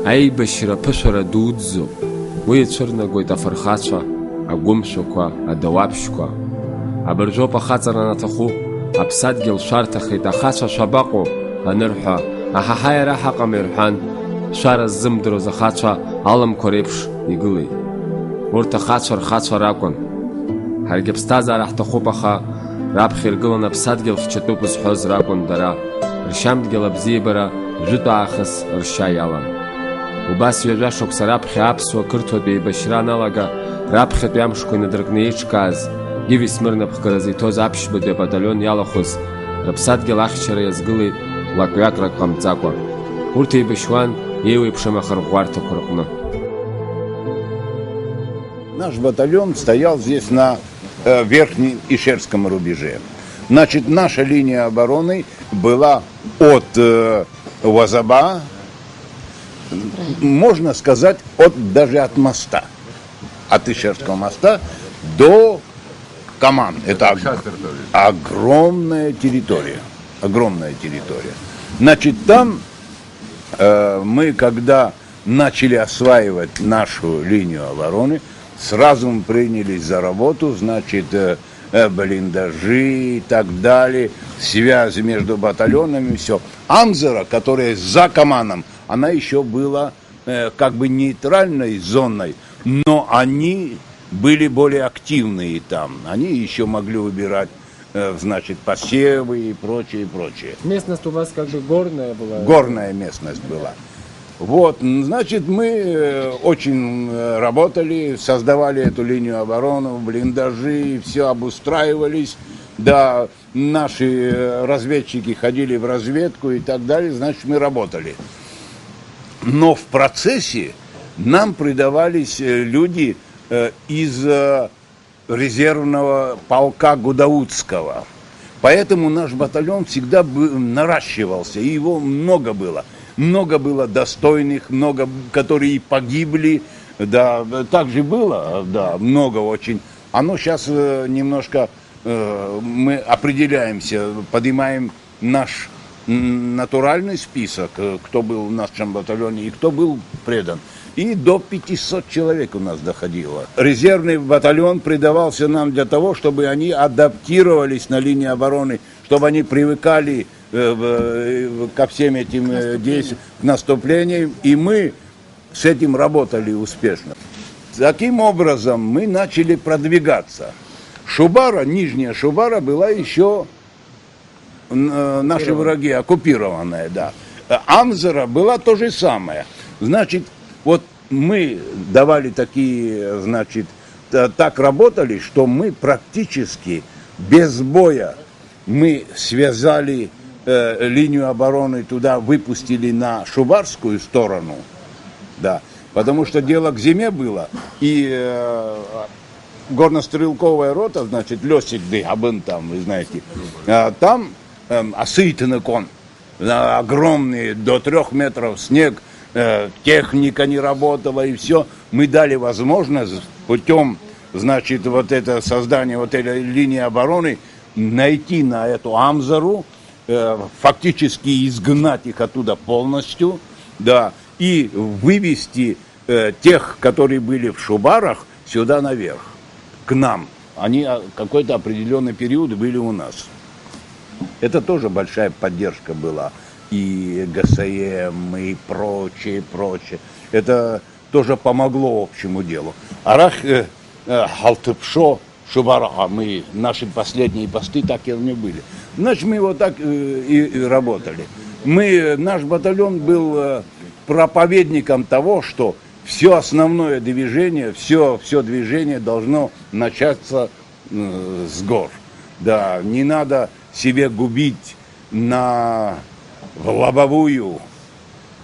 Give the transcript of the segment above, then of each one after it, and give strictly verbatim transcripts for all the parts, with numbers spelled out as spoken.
Аибашьра аԥышәара дуӡӡоуп. Уи ицәырнагоит афырхацәа, агәымшәақәа, адауаԥшьқәа. Абыржәоуп ахаҵара анаҭаху, аԥсадгьыл шәарҭахеит, ахацәа шәабаҟоу анырҳәа, аҳаҳаи ара ҳаҟам ирҳәан, шәара ззымдыруаз ахацәа алымқәа реиԥш игылеит. Урҭ ахацәа рхацәа ракәын. Ҳаргьы аԥсҭазаара ҳҭахуп, аха раԥхьа иргыланы аԥсадгьыл хьчатәуп зҳәоз ракәын дара, ршьамдгьыл абзиабара жәытә аахыс ршьа иалан. Убас ҩажәа шықәса раԥхьа аԥсуа-қырҭуатә еибашьра аналага, раԥхьатәи амшқәа инадыркны еиҿкааз, Гиви Смирнов хгаразы иҭоз аԥшьбатәи абаталион иалахәыз, рыԥсадгьыл ахьчара иазгылеит лакҩакрак ҟамҵакәа. Урҭ еибашьуан еиуеиԥшым ахырӷәӷәарҭақәа рҟны. Наш батальон стоял здесь на, э, верхнем Ишерском рубеже. Значит, наша линия обороны была от, э, Уазаба, можно сказать, от, даже от моста, от Ишерского моста до Каман. Это ог-, огромная территория, огромная территория. Значит, там, э, мы, когда начали осваивать нашу линию обороны, сразу мы принялись за работу, значит, э, э, блиндажи и так далее, связи между батальонами, всё. Амзера, которая за Каманом, она ещё была, э, как бы нейтральной зоной, но они были более активные там. Они ещё могли убирать, э, значит, посевы и прочее, и прочее. Местность у вас как бы горная была? Горная местность была. Вот, м, значит, мы, э, очень, э, работали, создавали эту линию обороны, блиндажи, всё обустраивались. Да, наши, э, разведчики ходили в разведку и так далее, значит, мы работали. Но в процессе нам придавались, э, люди, э, из, э, резервного полка Гудаутского. Поэтому наш батальон всегда бы-, наращивался, и его много было. Много было достойных, много, которые и погибли. Да, так же было, да, много очень. Оно щас, э, немножко, э, мы определяемся, поднимаем наш, м, натуральный список, э, кто был в нашем батальоне и кто был предан. И до пятисот человек у нас доходило. Резервный батальон придавался нам для того, чтобы они адаптировались на линии обороны, чтобы они привыкали, э, в-, э, ко всем этим, э, действиям, к наступлению. И мы с этим работали успешно. Таким образом, мы начали продвигаться. Шубара, Нижняя Шубара была ещё н-, э, наши враги, оккупированная, да. Э, Амзера была то же самое. Значит, вот мы давали такие, значит, та-, так работали, что мы практически без боя мы связали, э, линию обороны туда, выпустили на Шубарскую сторону, да, потому что дело к зиме было, и, э, горнострелковая рота, значит, Лёсик Дыхабын там, вы знаете, а, там, эм, асыйтынакон, а, огромный, до трёх метров снег, э, техника не работала, и всё. Мы дали возможность путём, значит, вот это создание вот этой линии обороны найти на эту Амзару, э, фактически изгнать их оттуда полностью, да, и вывести, э, тех, которые были в Шубарах, сюда наверх, к нам. Они, а, какой-то определённый период были у нас. Это тоже большая поддержка была. И Г С М, и прочее, и прочее. Это тоже помогло общему делу. Арахь, э, э, Халтыпшо, Шубараха, мы, наши последние посты так и не были. Значит, мы вот так, э, и, и работали. Мы, э, наш батальон был, э, проповедником того, что всё основное движение, всё, всё движение должно начаться, э, с гор. Да, не надо себе губить на, в лобовую,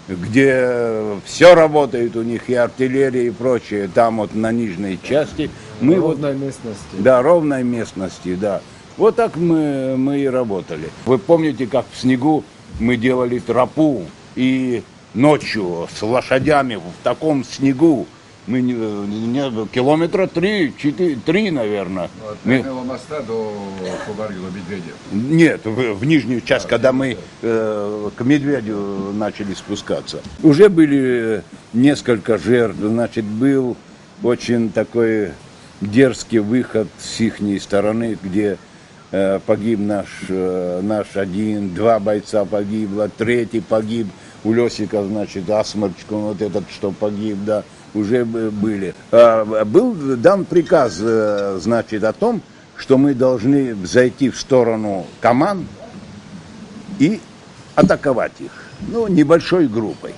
где всё работает у них, и артиллерия, и прочее, там вот на нижней части. Мы вот, ровной местности. Да, ровной местности, да. Вот так мы, мы и работали. Вы помните, как в снегу мы делали тропу, и ночью с лошадями в таком снегу, Мы не, не- километра три, четыре, три, наверное. От Пионерного моста до Кубарги, до Медведя. Нет, в, в нижнюю часть, когда мы э, к Медведю начали спускаться. Уже были несколько жертв, значит, был очень такой дерзкий выход с ихней стороны, где э, погиб наш, э, наш один, два бойца погибло, третий погиб, у Лёсика, значит, асморчком вот этот, что погиб, да, уже б- были. А, был дан приказ, э, значит, о том, что мы должны зайти в сторону Каман и атаковать их, ну, небольшой группой.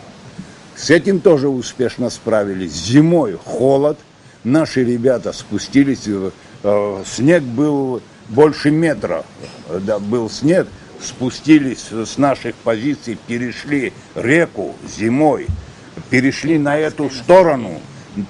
С этим тоже успешно справились. Зимой холод, наши ребята спустились, э, э, снег был больше метра, э, да, был снег, спустились с наших позиций, перешли реку зимой, перешли на эту сторону,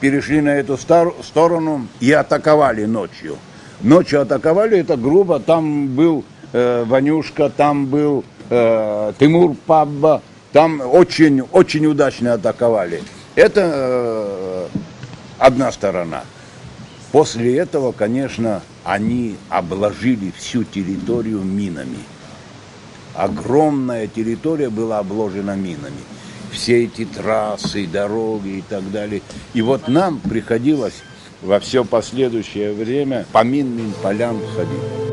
перешли на эту стор- сторону и атаковали ночью. Ночью атаковали, это грубо, там был э, Ванюшка, там был э, Тимур Пабба, там очень, очень удачно атаковали. Это э, одна сторона. После этого, конечно, они обложили всю территорию минами. Огромная территория была обложена минами. Все эти трассы, дороги и так далее. И вот нам приходилось во все последующее время по минным полям ходить.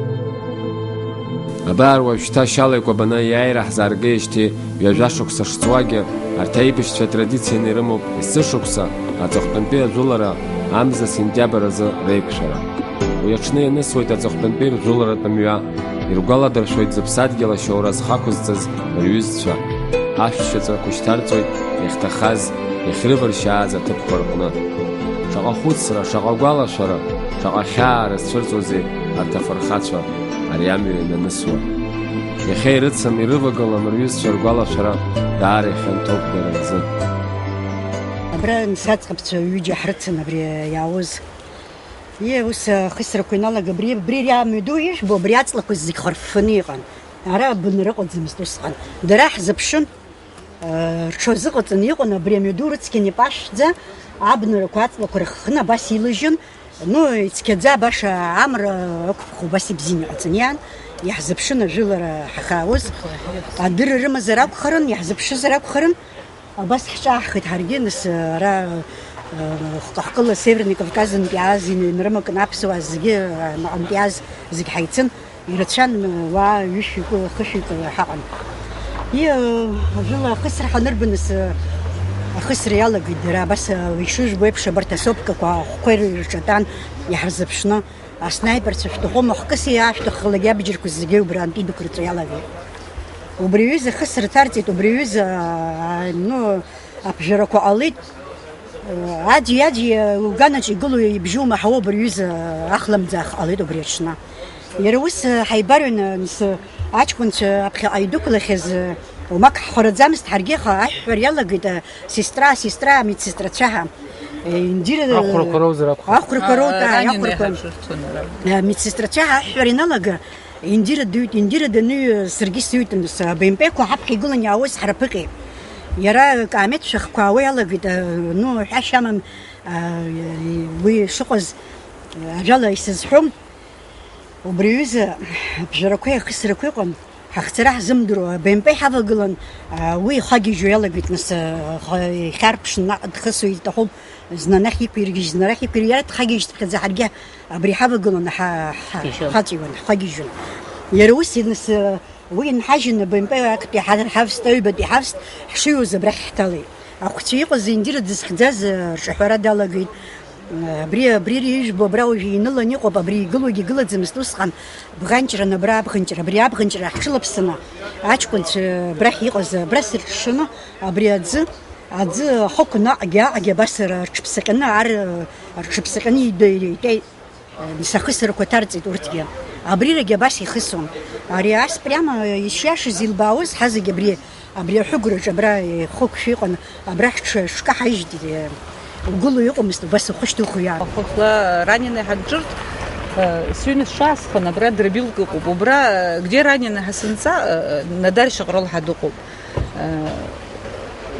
Абар уажәшьҭа шьала икәабаны аиааира ҳзааргеижьҭеи ҩажәа шықәса шҵуагьы, арҭ аибашьцәа традицианы ирымоуп есышықәса аҵыхәтәантәи ажәылара амза сентиабр азы реиқәшәара. Уи аҽны ианысуеит аҵыхәтәантәи ржәыларатә мҩа, иргәаладыршәоит зыԥсадгьыл ашьоура зхақәызҵаз рҩызцәа. Ашәҭшьыҵәрақәа шьҭарҵоит иахьҭахаз, иахьрываршьааз аҭыԥқәа рҟны. Шаҟа хәыцра, шаҟа гәалашәара, шаҟа хьаа рызцәырҵуазеи арҭ афырхацәа ари амҩа иананысуа. Иахьа ирыцым, ирывагылам рҩызцәа ргәалашәара даара ихьанҭоуп дара рзы. Абра нас аӡӷабцәа ҩыџьа ҳрыцын абри иаауз. Ие, ус ахысрақәа иналага, абри, абри амҩаду ижәбо, абри аҵлақәа зегь хырффаны иҟан. Ара абынра ыҟаӡамызт усҟан. Дара ҳзыԥшын, э, рҽазыҟаҵаны иҟан, абри амҩаду рыцқьан ипашәӡа, абнарақәа аҵлақәа рыххны абас илыжьын, ну, ицқьаӡа баша амра ықәԥхо убас ибзианы иҟаҵаны иаан, иаҳзыԥшын ажәылара ҳахьаауаз. Адырра рымазар акәхарын, иаҳзыԥшызар акәхарын, Абас ҳҿааҳхеит ҳаргьы, нас, ара, э, хкы-хкыла Северный Кавказынтә иааз, ин-, инрымакны аԥсуаа зегьы, э, наҟынтә иааз зегь ҳаицын, ирацәан, э, уаа ҩышәи кәы-, хышәи кәы ҳаҟан. И, э, ажәыла ахысра ҳанырба, нас, э, ахысра иалагеит дара, абас, э, ишыжәбо еиԥш, абарҭ асопкақәа ахәқәа ирҿатәан иҳарзыԥшны. Аснаиперцәа шәҭахума, хкыс иаашәҭаххалак абџьарқәа зегьы убрантәи идәықәырҵо иалагеит. Убри аҩыза хысра ҭарҵеит, убри аҩыза, аа, ну, аԥжәарақәа ҟалеит. Аӡәи-аӡәи уганаҿ игылоу ибжьоу умаҳауа, убри аҩыза ахламӡаах ҟалеит убри аҽны. Иара ус ҳаибарҩны, нас, аҷкәынцәа аԥхьаҟа идәықәлахьаз, уамак ҳхәараӡамызт ҳаргьы, аха аҳәҳәара иалагеит, сестра, сестра, медсестрацәа ҳәа. Индира, ахәрақәа роузар акәхап. Ахәрақәа роута, раненые ахәрақәа. Ҳарҿырҭон ара. Медсестрацәа ҳәа аҳәҳәара иналага, Индира дыҩт, Индира даныҩ, саргьы сыҩт, нас, абемпеқәа ҳаԥхьа игылан иаауаз ҳраԥыҟьеит. Иара акаамеҭ шәахқәа аауа иалагеит, ну, ҳәашьа амам, уи шыҟаз, ажәала исызҳәом. Убри аҩыза аԥжәарақәеи ахысрақәеи ыҟан, ҳахцара ҳзымдыруа, абемпеи ҳавагылан, уи ихагьежьуа иалагеит, нас, ихьарԥшны наҟ дхысуа иҭахуп, зны анахь иқәиргьежь, зны арахь иқәиргьежь, иара дхагьежьтәхьаӡа ҳаргьы абри ҳавагылан, ҳа-, ҳа-, Ишәон. Ҳаҵәиуан, ҳхагьежьуан. Иара ус, нас, уи инҳажьны абемпеи актәи ҳа-, ҳавст, аҩбатәи ҳавст, ҳшыҩуаз абрахь ҳҭалеит. Ахәцәа иҟаз Индира дызхьӡаз, рҿаҳәара далагеит. Абри, абри ижәбо абра уажәы инылан иҟоуп, абри игылогьы гылаӡамызт усҟан, бӷанҷран абра абӷанҷра, абри абӷанҷра ҳҽылаԥсаны, аҷкәынцәа абрахь иҟаз, абра сырҽшаны, абри аӡы, аӡы ахықә наҟгьы-ааҟгьы абас р-, рҽыԥсаҟьаны, ар-, рҽыԥсаҟьаны идеитеи, сахысрақәа ҭарҵеит урҭгьы. Абрирагьы абас ихысуан. Ари ас прямо ишиашаз илбаауаз, ҳазегь абри Абри аҳәыгәраҿ абра ихықәшәа иҟан, абра ҳҽы-, ҳҽкаҳажьит, угыло иҟамызт, убас ухы шьҭухуа иаан. Хыхла раненый ҳанҿырт, э, сыҩны сшаасхын, абра дробилк ыҟоуп. Убра, э, где раненый ҳасынҵа, э, Надарь Шьаҟрыл ҳәа дыҟоуп. Э,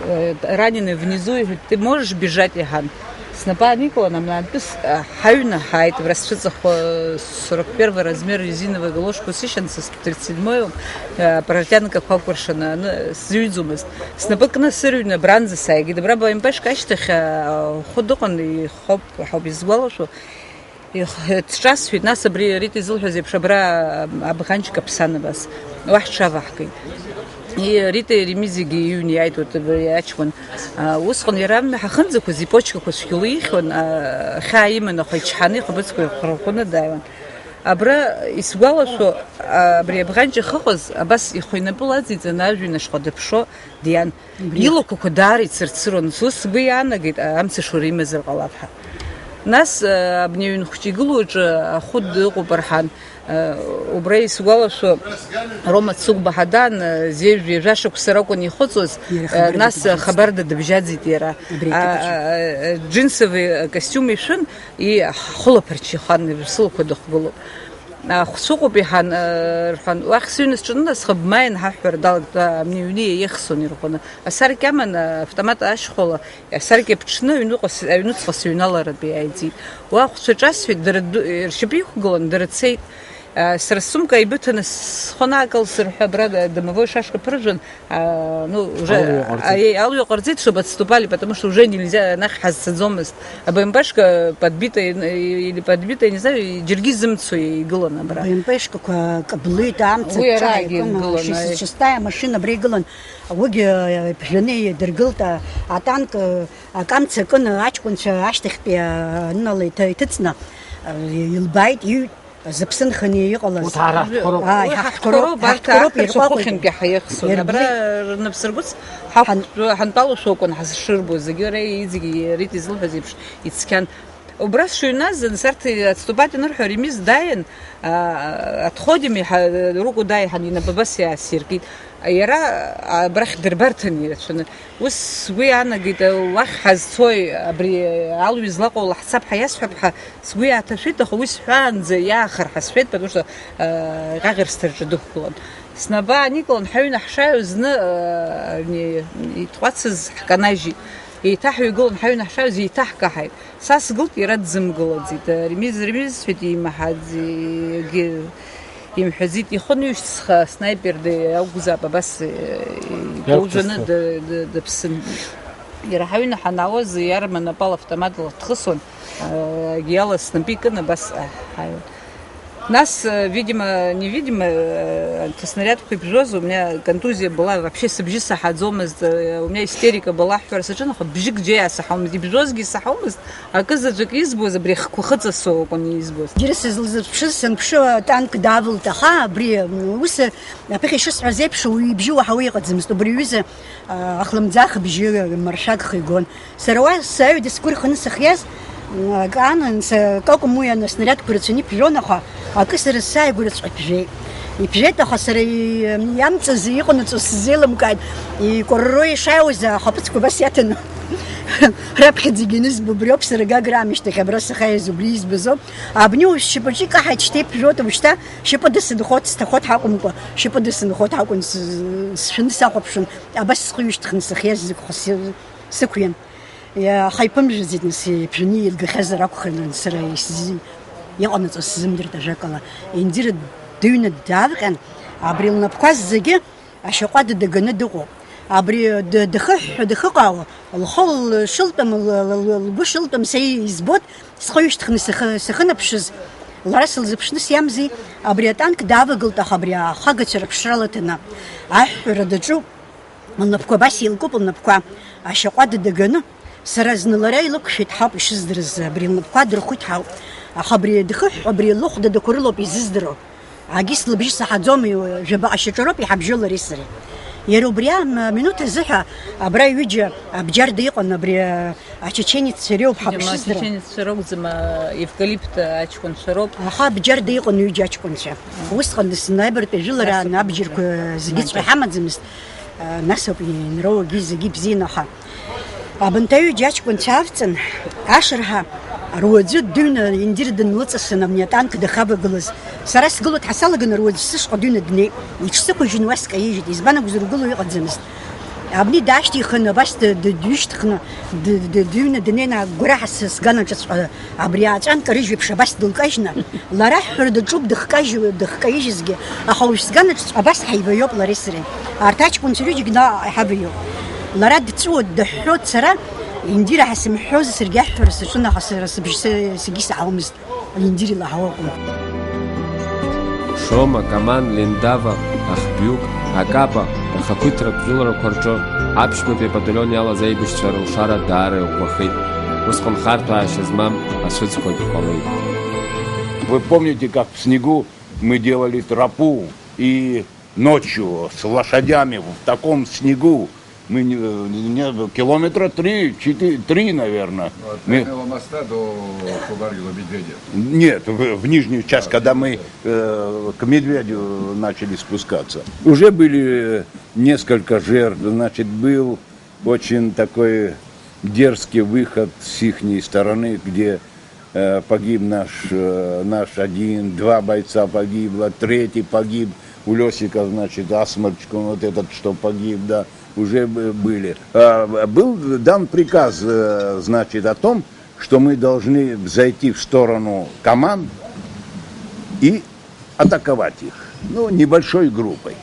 э, раненый внизу, иҳәеит, ты можешь бежать, иҳәан. Снапы ааникылан, амнантәыс, а, ҳаҩны ҳааит, абра сцәыҵахәа сорок первый размер резиновый галошқәа сышьан, са тридцать седьмой, а, портянкақәа акәыршаны аны сзыҩӡомызт. Снапы кны сырҩны абранӡа сааигеит. Абра Баимпешка ашьҭахь, а, хәы дыҟан, ихоуп, ҳауп изгәалашәо. Их-, дҿасҳәеит, нас абри Рита изылҳәаз еиԥш абра, а, абӷанчк аԥсан абас. Уахь дҽаваҳгеит. И Рита Ремизигьы иҩны иааит, вот, абри аҷкәын. А, усҟан иара амҩа ҳахынӡақәаз иԥочкақәа цәгьала ихьуан, а, хьаа иман, аха ичҳаны ихаԥыцқәа ирхырхәаны дааиуан. Абра исгәалашәо, а, абри абӷанҷ ахьыҟаз, абас ихы инапы лаҵеиҵаны ажәҩан ашҟа дыԥшуа диан. Убри. Илақәақәа даара ицырцыруан, ус сгәы иаанагеит, а, амца шура имазар ҟалап ҳәа. Нас, а, абни аҩн хәҷы игылоу аҿы ахәы ыҟоуп рҳан. Э, убра исгәалашәо, Рома Цыгәба ҳадаан, э, зежә ҩажәа шықәса ракәын ихыҵуаз, иара э, хабарда нас, э, дыбжьаӡит. Хабарда дыбжьаӡит иара. Абри А, аҭыԥаҿы. А, а, джинсовый, э, костиум ишәын, и хылаԥарч ихан, сылақәа дыхгылоуп. Ахәцәыҟоуп иҳан, э, рҳәан, уахь сыҩны сҿынанасхап, бмааин ҳаҳәҳәара далагт, амни аҩны иаиехсон ирӷәӷәаны. Асаркьа аман, автомат ашьхәала Асаркьа ԥҽны аҩныҟа с-, аҩныҵҟа сыҩналаратәы иааиӡеит. Уа ахәцәа ҿасҳәеит, дара ду-, ршьапы иқәгылан, дара цеит. А, сара ссумка ааибыҭаны схы анаакылсыр ҳәа абра д-, домовой шашка ԥыржәан, а, ну, уже, Алҩа ҟарҵеит. А, е-, алҩа ҟарҵеит, чтобы отступали, потому что уже нельзя, анахь ҳазцаӡомызт. А Б М П-шка подбитая, э, или подбитая, не знаю, џьаргьы изымцо игылан абра. Б М П-шкақәа каблит, амца Уи араагьы ҿааикын, игылан, шесть-, аи. Шестая машина абра игылан. Уигьы, э, ԥжәаны идыргылт, а, атанк, э, акы амца кын, аҷкәынцәа ашьҭахьтәи, а, анынала иҭ-, иҭыҵны, э, илбааит, иҩт, зыԥсы нханы иҟалаз. Урҭ ара ҳтәқәа роуп. Ааи, Уи ҳа ҳтәқәа роуп, ҳтәқәа роуп, арҭ ақырҭқәа ирҟәаҟәеит. Хыхьынтәи ҳаихсуан. Ирбеит. Абра рнапсыргәыц ҳақәтәа ҳантәалоушәа акәын ҳазшырбоз, зегьы ара иҵегьы Рита изылҳәаз еиԥш ицқьан. Убра сшыҩназ, нас арҭ отступать анырҳәа, Ремиз дааин, а, отходим иҳа-, руку дааиҳан, инапы абас иаасиркит. Иара, а, абрахь дырбарҭан ирацәаны. Ус сгәы иаанагеит, а, уахь ҳазцои, абри алҩа злаҟоу лаҳцап ҳәа иасҳәап ҳәа сгәы иааҭашәеит, аха уи сҳәаанӡа иаахар ҳәа сҳәеит, потому что, а, ҟьаҟьырсҭа рҿы дықәгылан. Снапы ааникылан, ҳаҩны ҳшааиуаз зны, а, ани, итҟәацыз ҳканажьит. Еиҭаҳҩагылан, ҳаҩны ҳшааиуаз еиҭаҳкаҳаит. Са сгылт, иара дзымгылаӡеит. Ремиз, Ремиз, сҳәеит, имаҳаӡ-, егьи имҳәаӡеит. Ихы ныҩшьҭысха, снайпер ди-, акәзаап, абас, э, Иақәтәаз иоужаны ды-, ды-, дыԥсын. Иара ҳаҩны ҳанаауаз, иарма напал автоматла дхысуан, э, егьи ала снапы икын, абас, э, ҳаҩ-, Нас, э, видимо, невидимо, э, снарядқәа ибжәоз, у меня контузия была, вообще сыбжьы саҳаӡомызт, э, у меня истерика была, ҳҳәара саҿын, аха бжьык џьа иаасаҳаумызт, ибжәозгьы саҳаумызт, акы заҵәык избоз, абри ахқәа хыҵасо акәын избоз. Џьара сызлазыԥшыз санԥшы, атанк даавалт, аха абри, м, ус, э, аԥыхьа ишысҳәаз еиԥш, уи ибжьы уаҳауа иҟаӡамызт, убри аҩыза, э, ахлымӡаах бжьы маршәагха игон. Сара уа саҩ дысгәырханы сахьиаз, м, акы анан, са-, акакәым уи анаснарядқәа рацәаны иԥжәон, аха акы сара сааигәараҵәҟьа иԥжәеит. Иԥжәеит, аха сара и-, иамҵаз иҟанаҵоз сзеилымкааит. Икәарроу ишааиуаз ахаԥыцқәа абас иаҭаны. Раԥхьаӡагьы анызба убриоуп сара Гагра аамышьҭахь абра сахьааиз убри избазоуп. Абни уажә сшьапаҿы икаҳаит, шьҭа иԥжәоит, уажәшьҭа шьапы дысынхоит, сҭахоит ҳакәымкәа, шьапы дысынхоит ҳакәын с-, сшәаны сахәаԥшын. Абас схы ҩышьҭыхны сахьиаз зықәхаз сықәиан. Иа-, аха иԥымжәаӡеит, нас, иԥжәаны илгахьазар акәхарын, сара исзи-, иҟанаҵоз сзымдырит ажәакала. Индира дыҩны даавҟьан, абри лнапқәа зегьы ашьаҟәада даганы дыҟоуп. Абри д-, дахыҳәҳәо дахыҟаауа, лхы лшылтәым, л-, л-, л-, лгәы шылтәым са избоит, схы ҩышьҭыхны сахы-, сахьынаԥшыз, лара сылзыԥшны сиамзи, абри атанк даавагылт, аха абри ахагацәа рыԥшра лаҭаны, аҳәҳәара даҿуп. Лнапқәа абас еилкуп, лнапқәа ашьаҟәада даганы, сара зны лара илықәшәеит ҳауп ишыздырыз, абри лнапқәа дырхәит ҳауп. Аха абри дхыҳәҳәо, абри лыхәда дақәа рылоуп изыздыруа. Агьыс лыбжьы саҳаӡом, жәабаҟа шьаҿароуп иҳабжьоу лареи сареи. Иара убри аминуҭ азыҳәа абра ҩыџьа абџьарда иҟан, абри ачеченец иреиуоуп ҳауп Видимо, ишыздыруа. Ачеченеццәа ракәӡам, а, евкалипт аҷкәынцәа роуп. Аха абџьарда иҟан ҩыџьа аҷкәынцәа. Усҟан дыснаибартә ажәылара Нас абџьарқәа зегьы нас цәаҳәа амаӡамызт. Нас ауп инроуагьы зегьы бзианы, аха абанҭ аҩыџьа аҷкәынцәа авҵан, ашырҳәа руаӡәы дыҩны Индира дынлыҵасын абни атанк дахьавагылаз. Сара сгылоит ҳәа салаганы руаӡә сышҟа дыҩны днеит. Иҽсықәыжьын уа скаижьит. Избан акәзар, угыло иҟаӡамызт. Абни дашьҭихын, абас ды-, ды-, дҩышьҭхны, ды-, ды-, дыҩны днеины, агәараҳа сы-, сганаҿыҵәҟьа абри аҵәанк арыжәеиԥш абас дылкажьны, лара ҳҳәара даҿуп, дыхкажьу-, дыхкаижьызгьы, аха уажә сганаҿыҵәҟьа абас ҳаибаҩоуп лареи сареи. Арҭ аҷкәынцәа рҩыџьагь наҟ ҳаваҩуп. Лара дҵәуо, дыҳәҳәо дцара, Индира ҳәа сымҳәозар, саргьы аҳәҳәара саҿын, аха сара сыбжьы са-, саргьы саҳауамызт. Индири лаҳауа акәын. Шома, Каман, Лендава, Ахбҩук, Акапа, рхақәиҭтәратә жәыларақәа рҿы аԥшьбатәи абаталион иалаз аибашьцәа рылшара даара иӷәӷәахеит. Усҟан харҭәаашьа змам ацәыӡқәагь ҟалеит. Вы помните, как в снегу мы делали тропу и ночью с лошадями в таком снегу? Мы не, не, километра три, четыре, три, наверное. От Мы Пионерского моста до Кубарги, до Медведя. Нет, в, в нижнюю часть, когда мы, э, к Медведю начали спускаться. Уже были несколько жертв, значит, был очень такой дерзкий выход с ихней стороны, где, э, погиб наш, э, наш один, два бойца погибло, третий погиб у Лёсика, значит, асморчком, вот этот, что погиб, да, уже б-, были. А, был дан приказ, э, значит, о том, что мы должны зайти в сторону Каман и атаковать их, ну, небольшой группой.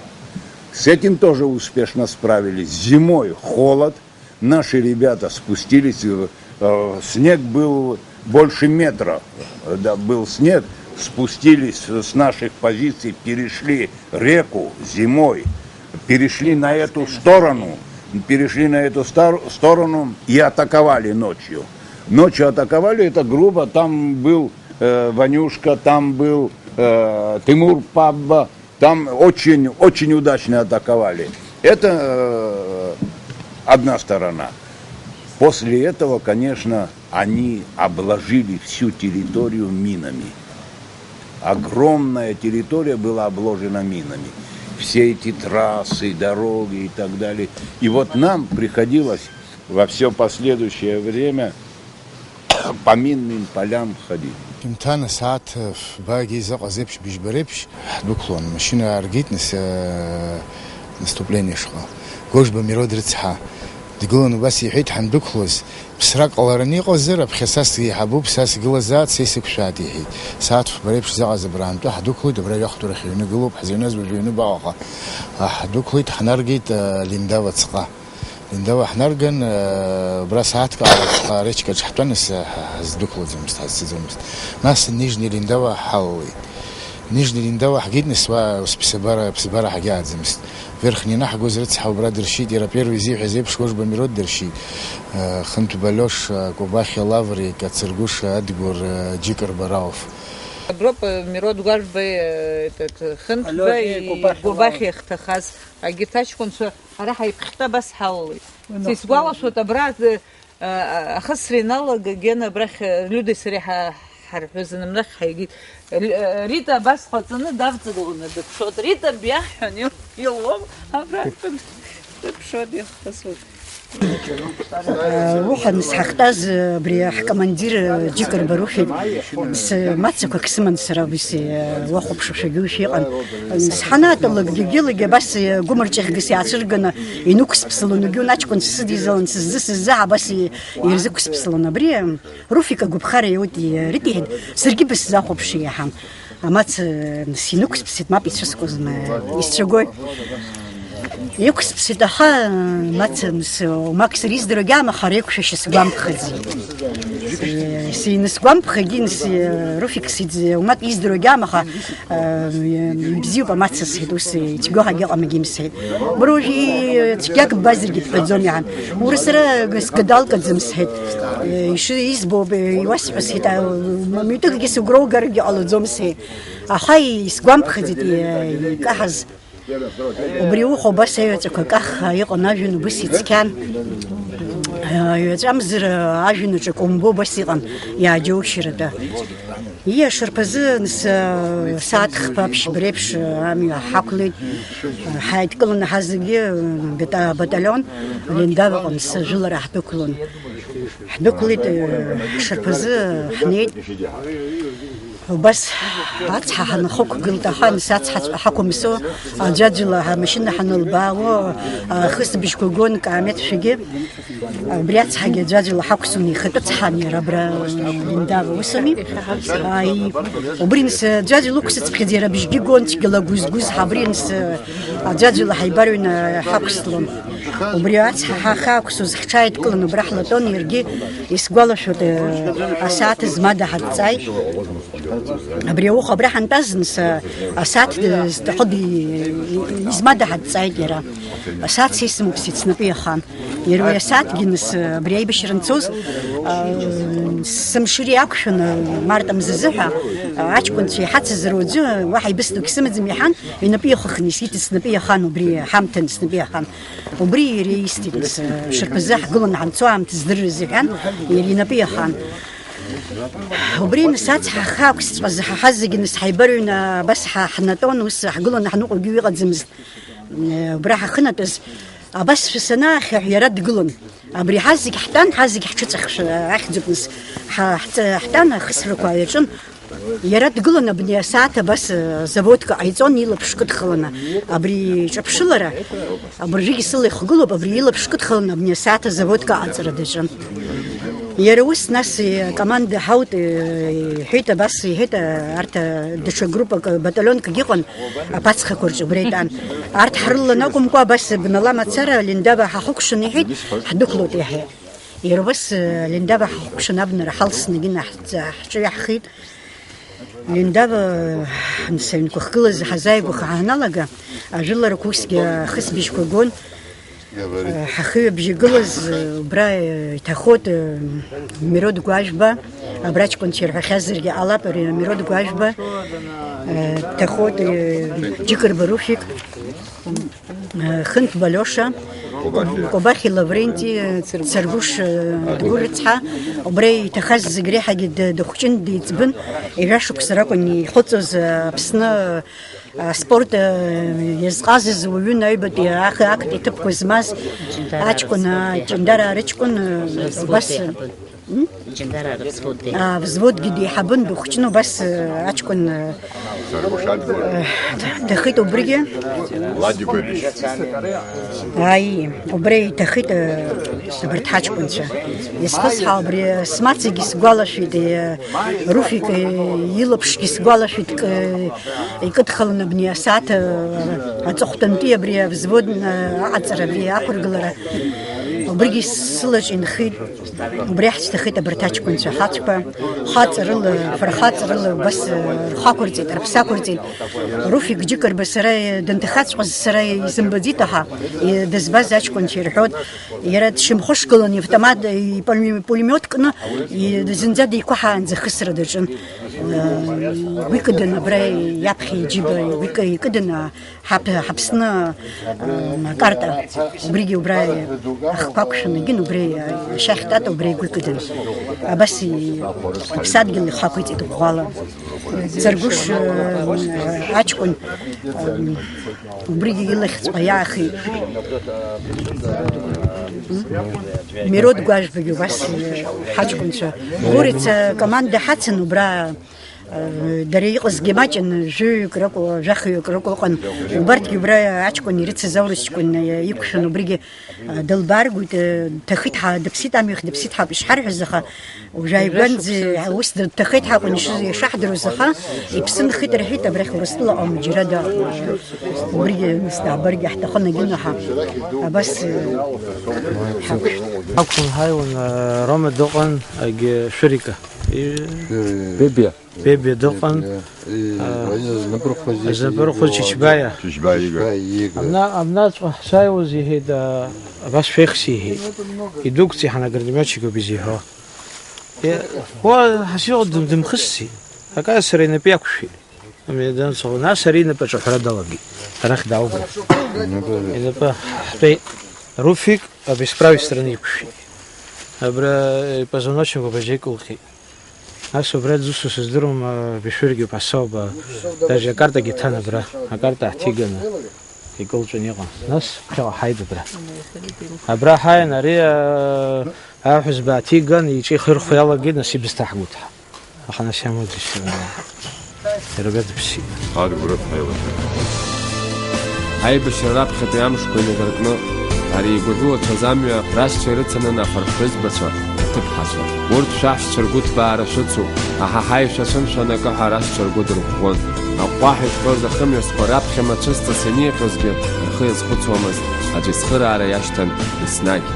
С этим тоже успешно справились. Зимой холод, наши ребята спустились, э, э, снег был больше метра, э, да, был снег, спустились с наших позиций, перешли реку зимой, перешли на эту сторону, перешли на эту стар-, сторону и атаковали ночью. Ночью атаковали, это грубо, там был, э, Ванюшка, там был, э, Тимур Пабба, там очень, очень удачно атаковали. Это, э, одна сторона. После этого, конечно, они обложили всю территорию минами. Огромная территория была обложена минами. Все эти трассы, дороги и так далее. И вот нам приходилось во всё последующее время по минным полям ходить. Инҭана сааҭ фбагьы изыҟаз еиԥш, быжьба реиԥш ҳдәықәлон, амашьына ааргеит, нас, э, наступление шҟа. Гожба Мирод рыцҳа дгылан, убас иҳәеит, ҳандәықәлоз, ԥсра ҟалараны иҟазар, аԥхьа са сеиҳабуп, са сгылазаат, са исықәшәаат, иҳәеит. Сааҭ фба реиԥш заҟаз абраантәы ҳдәықәлеит, абра ҩахәтәарахь ҩны гылоуп, ҳзыҩназ уажә ҩны баҟаҟа. Ҳдәықәлеит, ҳнаргеит, э, Линдава ацҟа. Линдава ҳнарган, э, убра сааҭк ала ацҟа аречкаҿ ҳтәан, ес, ҳ-, ҳаздәықәлаӡомызт, ҳазцаӡомызт. Нас Нижни Линдава ҳалалеит. Нижни Линдава ҳгеит, нас уа ус ԥсабара, ԥсабара ҳагьааӡамызт. Верхни анаҳгоз рыцҳа убра дыршьит, иара первый зиҳәаз еиԥш Гожба Мирод дыршьит. Э, Хынтә Балиош, э, Кобахьиа Лаври, Кацыргәыша Адгәыр, э, Џьыкырба Рауф. Аброуп, э, Мирод Гәажәба, э, этот, э, Хынтәба, Алиош, и Кобахьиа Лаври. Кобахьиа ихҭахаз, агьырҭ аҷкәынцәа ара ҳаиԥхьтәа абас ҳалалеит. Уи нахыс. Сисгәалашәоит, абра, э, э, ахысра иналага, Гена абрахь, э, Людеи сареи ҳа-, ҳарҳәазаны абрахь ҳаигеит. Ри-, э, Рита абас ҟаҵаны давҵагыланы дыԥшуеит. Рита биаҳҳәан, ил-, илуам, абра дыԥшуеит, ихысуеит. Уаҳа нас ҳахьтәаз, абри ҳкомандир Џьыкырба Руфи, с-, мацақәак сыман сара, абри с-, уахәаԥшуашәагьы уи шәиҟан. Сҳанаатәалак, дегьылагьы абас гәымарҿыхьгас иаацәырганы инықәсԥсылон, егьи унаҷкәын сзыдиҵалан, сыззы-сыззы абас и-, ирзықәсԥсылон. Абри Руфик агәаԥхара иоуит, ирыҭеиҳәеит, саргьы бысзахәаԥши иаҳа. Амаҵ, э, синықәсԥсит, мап ицәыскуазма, исцәагои? Иқәсԥсит, аха, э, маца, мс, умак сара издыруагьы амаха, ара иқәшәашьа сгәамԥхаӡеит. Э, синысгәамԥхагьы, мс, э, Руфик сидз-, умак издыруагьы амаха, э, ибзиоуп амаца сҳәеит, ус, э, ицәгьоу ҳагьыҟам, егьи мсҳәеит. Бара уажәы, э, цәгьак ббазаргьы бҳәаӡом иаҳан. Уара сара сгадалкаӡам сҳәеит. Э, иши-, избо, э, иуасҳәо сҳәеит, а, м-, митәыкгьы сыгәра угаргьы ҟалаӡом сҳәеит. Аха исгәамԥхаӡеит, и-, икаҳаз. Убри ухәо абас аҩаҵәақәа каххаа иҟан, ажәҩан убас ицқьан. Аҩаҵәамзар ажәҩан аҿы акы умбо убас иҟан, иааџьоушьаратәы. Ииашарԥазы са-, сааҭ хԥа ԥшьба реиԥш амҩа ҳақәлеит. Ҳаидкыланы ҳазегьы бата-, баталион Лендаваҟа мс жәылара ҳдәықәлон. Ҳдәықәлеит, ҳшарԥазы ҳнеит. Убас ацҳа ҳанахықәгылт, аха нас ацҳаҵәҟьа ҳақәымсо, аӡәаӡәала ҳамашьына ҳанылбаауа, ахысбыжьқәа гон каамеҭшәагьы. Убри ацҳагьы аӡәаӡәала ҳақәсуан, ихатәы цҳан иара абра Линдава, ус ами? Аи, убри нас аӡәаӡәала ықәсыцԥхьаӡа иара абжьгьы гон, цәгьала гәызгәыз, ҳа абри нас аӡәаӡәала ҳаибарыҩны ҳақәслон. Убри ацҳа ҳахаақәсоз ҳҽааидкылан убра ҳлатәон, иаргьы исгәалашәоит, асааҭ змада ҳадҵааит. Абри ауха абра ҳантәаз, нас, асааҭ зҭахы ди-, измада ҳадҵааит иара. Асааҭ сисымԥсит, снапы иахан. Иара уи асааҭгьы, нас, абри аибашьра анцоз, а, сымшыри ақәшәаны, март мзазы ҳәа, аҷкәынцәа иҳацыз руаӡәы, уаҳа ибысҭогь сымаӡам иҳан, инапы иахыхны исиҭаз снапы иахан, убри ҳамҭан снапы иахан. Убри иара исҭеит, нас, шарԥазы ҳгыланы ҳанцо аамҭа здыррыз иҳәан, иара инапы иахан. Убри, нас, ацҳа ахаақәсҵәҟьаз ҳа зегьы, нас, ҳаибарыҩны абас ҳа-, ҳнатәон, ус ҳгыланы ҳныҟәогьы иҟаӡамызт. Убра ҳахынатәаз, абасшәа санаахьаҳә, иара дгылан. Абри ҳа зегь ҳтәан, ҳа зегь ҳҽыҵәахшәа ахьӡуп, нас, ҳа-, ҳҵ-, ҳтәан, ахысрақәа ааҩаҿын. Иара дгылан абни асааҭ абас, э, заводка ҟаиҵон, илаԥш кыдхаланы. Абри иҿаԥшылара, абыржәгьы сыла ихгылоуп, абри илаԥш кыдхаланы абни асааҭ азаводка аҟаҵара даҿын. Иара ус, нас, э, акоманда ҳаут, э, иҳәеит, абас иҳәеит, э, арҭ, э, даҽа группак, э, баталионкгьы ыҟан, аԥацхақәа рҿы убра итәан. Арҭ ҳрылан акәымкәа, абас бнала мацара, Линдава ҳахыкәшан иҳәеит, ҳдәықәлоит иаҳа. Иара убас, э, Линдава ҳахыкәшан абнара ҳалсны гьы наҳ-, ҳҿы иаҳхит. Линдава, э, нас аҩнқәа хгылаз ҳазааигәаха ҳаналага, ажәыларақәа усгьы ахысбыжьқәа гон. Э, ҳахыҩабжьы гылаз, э, убра, э, иҭахоит, э, Мирод Гәажәба, абра аҷкәынцәа ирҳәахьазаргьы ҟалап, ари Мирод Гәажәба, э, иҭахоит, э, Џьыкырба Руфик. Хынтә Балиоша, Кобахьи Лавренти, Царгәыш Дгәыррыцҳа, убра иҭахаз зегь реиҳагьы д-, дыхәҷын, деиҵбын, ҩажәа шықәса ракәын ихыҵуаз Аԥсны аспорт иазҟазаз уаҩын аҩбатәи ах-, актәи ҭыԥқәа змаз аҷкәын, Ҷандараа рыҷкәын, убас. М? Ҷандараа рвзводгьы. А, взводгьы деиҳабын, дыхәҷны убас, э, аҷкәын, э, э, дахеит убригьы. Владик Гогич. Аи, убра иҭахеит, э, абарҭ ҳаҷкәынцәа. Исхысҳәаау абри смацагьы сгәалашәеит, э, Руфик, э, илаԥшгьы сгәалашәеит, э, икыдхалан абни асааҭ, э, аҵыхәтәантәи абри авзвод, э, аҟаҵара, абри ақәыргылара. Убригьы сылаҿ инхеит. Убри ҳцәҭахеит абарҭ аҷкәынцәа, ҳацәқәа, хаҵарыла, фырхаҵарыла убас, э, рхы ақәырҵеит, рыԥсы ақәырҵеит. Руфик Џьыкырба сара, э, дынҭахаҵәҟьаз сара изымбаӡеит, аха, э, дызбаз аҷкәынцәа ирҳәоит, иара дшьамхышгылан иавтомат, э, ипуле-, пулемиот кны, э, зынӡа деиқәаҳаанӡа ахысра даҿын. Э, игәы икыдын абра иаԥхьа иџьыба, игәы икы-, икыдын, а, Ҳаԥ-, Ҳаԥсны, м, акарта, убригьы убра ахқәа ақәшәаны гьын, убри ашьа ахьтата убри игәы икыдын. Абас и-, иԥсадгьыл ихақәиҵеит ӷәӷәала. Царгәыш, м, аҷкәын, м, убригьы илахьҵәҟьа иаахеит. М? Мирод Гәажәбагьы убас, м, ҳаҷкәынцәа. Гәырица команда ҳацын убра. Дара иҟазгьы маҷын, жәаҩык ракәу, жәахаҩык ракәу ыҟан. Убарҭгьы убра аҷкәын ирыцыз аурыс ҷкәын иқәшәан, убригьы дылбааргоит, дҭахеит ҳа, дыԥсит, амҩахь дыԥсит ҳәа ишҳарҳәаз, аха уажәааигәанӡа ус дҭахеит ҳәа акәын ишыз-, ишаҳдыруаз, аха иԥсы нхеит рҳәеит, абрахь Урыстәыла аума џьара дыҟам. Убригьы нас даабаргьы ҳҭахын, агьынаҳа абас ҳақәшәт. Ақәлан ҳаиуан, Рома дыҟан, агьы Шәырика. Бебиа. Бебиа дыҟан. Э, А, знапырхуз Знапырхуз Чичбаиа. Чичбаиа Игорь. Чичбаиа Игорь. Амна-, амнаҵәҟьа ҳшааиуаз иҳәеит, а, абас шәеихс иҳәеит. Идәықәҵи ҳанагар дымҩаҽигоуп изиҳәо. Е, уа ҳасиҟ дым-, дымхысци. Акы сара инапы иақәшәеит. Амҩа данцо, нас ари инапаҿы аҳәара далагеит. Арахь дааугар. Инапы. Инапы ҳтәеит. Руфик, а, без правой стороны иқәшәеит. Абра, э, позвоночник убажьы икылхит. Нас убра дзусу сыздыруам, а, Бешәыргьы ԥасоуп, а, даже акартагьы ҭан абра, акарта ҳҭиганы, икылҵәан иҟан. Нас ԥхьаҟа ҳаит абра. Абра ҳааин, ари, а, аҳәызба ааҭиган, иҿы ихырхәа иалагеит, нас ибысҭа ҳгәы ҭҳа. Ҳанашьамыз ишьҭан. Иара убри аӡбшьит. Адгәыр рыԥҳа илашәеит. Аибашьра раԥхьатәи амшқәа инадыркны, ари игәагылацәаз амҩа рашьцәа ирыцанын афырхәыӡбацәа, аҭыԥҳацәа. Урҭ шәаҳәшьцәа ргәыҭбаара шәыцуп, аҳаҳаи, шәацәымшәан акы ҳәа рашьцәа ргәы дырӷәӷәон. Аҟәҟәаҳәа иҭҟьоз ахымҩасқәа раԥхьа мацәысҵас ианиҟьозгьы рхы иазхәыцуамызт, аӡә ицхыраара иашьҭан еснагь.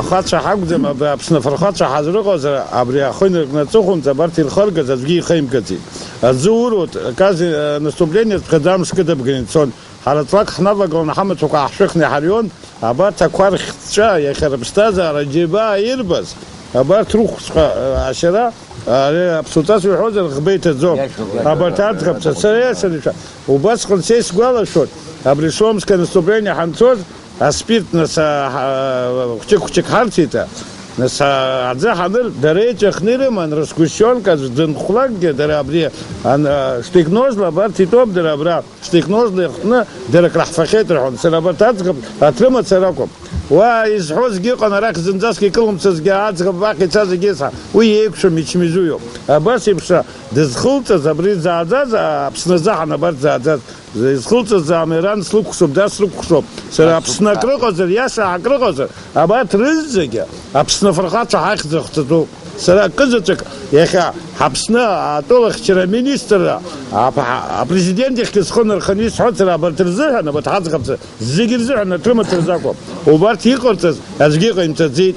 Ахацәа ҳакәӡам, абри Аԥсны афырхацәа ҳазрыҟазар, абри ахы инаркны аҵыхәанӡа абарҭ ирхыргаз аӡәгьы ихеимгаӡеит. Аӡы урут, каз, э, наступление ԥхьаӡа амш кыдабганы ицон. Ҳара ҵлак ҳнавагылан, ҳамаҭәақәа ааҳшәыхны иҳарион, абарҭ ақәа рхьҵәа иахьа рыԥсҭазаара џьабаа ирбаз, абарҭ рыхәҵәҟьа, э, ашьара, ари аԥсуаҵас иуҳәозар, ӷба иҭаӡом. Абарҭ аӡӷабцәа, сара иашаны ишәа-, убасҟан са исгәалашәоит, абри Шломское наступление ҳанцоз, аспирт, нас, а, ҳа-, хәҷык-хәҷык ҳарҭеит, а, нас, а, аӡы ҳаныр, дара еиҿыхны ирыман, рсгәышьонк аӡә дынхәлакгьы, дара абри, ан-, а, Штык-Ножла, абарҭ итәоуп, дара абра Штык-Ножла иахтны, дара краҳфахьеит рҳәон, сара абарҭ аӡӷаб аҭрымацара акәым. Уа изҳәозгьы ыҟан, арахь зынӡаск икылымсызгьы аӡӷаб уахь ицазгьы исҳа, уи еиқәшәам, ичмизуиоуп. Абас еиԥш дызхылҵыз, абри зааӡаз, а, Аԥсны азы ҳанабарҭ зааӡаз, изхылҵыз амҩа ран слықәшоуп, дас срықәшоуп. Сара Аԥсны акрыҟазар, иаша акрыҟазар, абарҭ рызегьы Аԥсны афырхацәа ҳахьӡ рыхҵатәуп. Сара акызаҵәык иахьа Аԥсны атәылахьчара аминистрра ап-, апрезидент иахьгьы схы нарханы исҳәоит, сара абарҭ рзыҳәан, абарҭ ҳаӡӷабцәа зегьы рзыҳәан аҭрымаҭ рзакәым. Убарҭ иҟарҵаз аӡәгьы иҟаимҵаӡеит.